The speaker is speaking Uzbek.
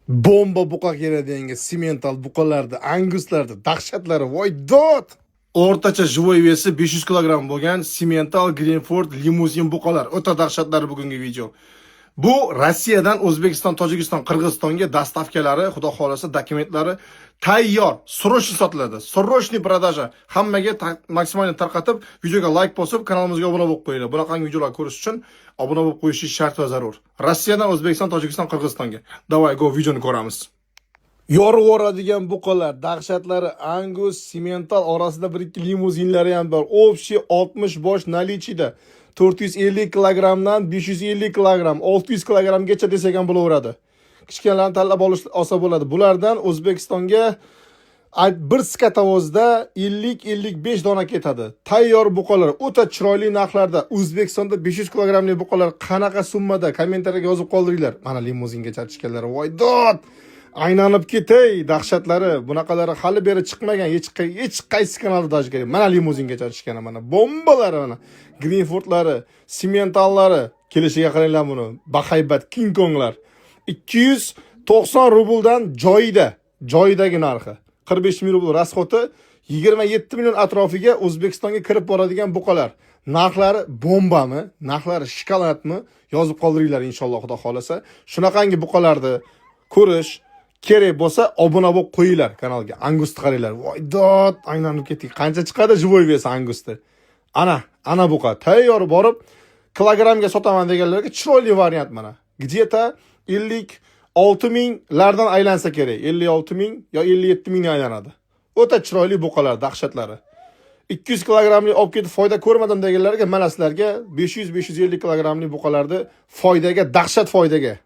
Bomba buqa keladi yangi, simental buqalarni, anguslarni dahshatlari, voy dod! O'rtacha живой вес i 500 kg bo'lgan simental, Greenford, limuzin buqalar. O'ta dahshatlari bugungi video. Bu Rossiyadan O'zbekiston, Tojikiston, Qirg'izistonga доставка lari, xudo xolasa, dokumentlari tayyor, срочный sotiladi. Срочный продажа. Hammaga maksimal tarqatib, videoga like bosib, kanalimizga obuna bo'lib qo'yinglar. Bunaqangi videolar ko'rish uchun obuna bo'lib qo'yishingiz shart va zarur. Rossiyadan O'zbekiston, Tojikiston, Qirg'izistonga. Давай, go, videoni ko'ramiz. Yorib yuboradigan buqalar, dahshatlari Angus, simental orasida bir ikki limuzinlari ham bor. Общий 60 bosh наличие da. 450 kilogrammdan 550 kilogramm, 600 kilogrammgacha desak ham bo'laveradi. Kichkinalarni tanlab olish olsa bo'ladi. Bulardan O'zbekistonga bir скотовоз da 50-55 dona ketadi. Tayyor buqalar o'ta chiroyli narxlarda. O'zbekistonda 500 kilogrammli buqalar qanaqa summada, kommentariyaga yozib qoldiringlar. Mana limuzinga charchganlar. Voy dod! Aylanib ketay, dahshatlari. Bunaqalari hali beri chiqmagan hech qaysi kanalda даже. Mana limuzinga charchgan, mana bombalari, mana Greenfordlari, simentallari kelishiga qaranglar buni. Bahaybat King Konglar. 290 rubldan joyida, joyidagi narxi. 45 ming rubl расход i, 27 million atrofiga O'zbekistonga kirib boradigan buqalar. Narxlari bombami? Narxlari shokoladmi? Yozib qoldiringlar inshaalloh, xudo xolasa. Shunaqangi buqalarni ko'rish kerak bo'lsa, obuna bo'lib qo'yinglar kanalga. Angusni qaranglar. Voy dod, aylanib ketdik. Qancha chiqadi живой вес angusni? Ana, ana buqa. Tayyor borib kilogrammga sotaman deganlarga chiroyli variant mana. Где-то 56 minglardan aylansa kerak. 56 ming yo 57 mingdan aylanadi. O'ta chiroyli buqalar, dahshatlari. 200 kilogrammli olib ketib foyda ko'rmadim deganlarga, mana sizlarga 500-550 kilogrammli buqalarni foydaga, dahshat foydaga.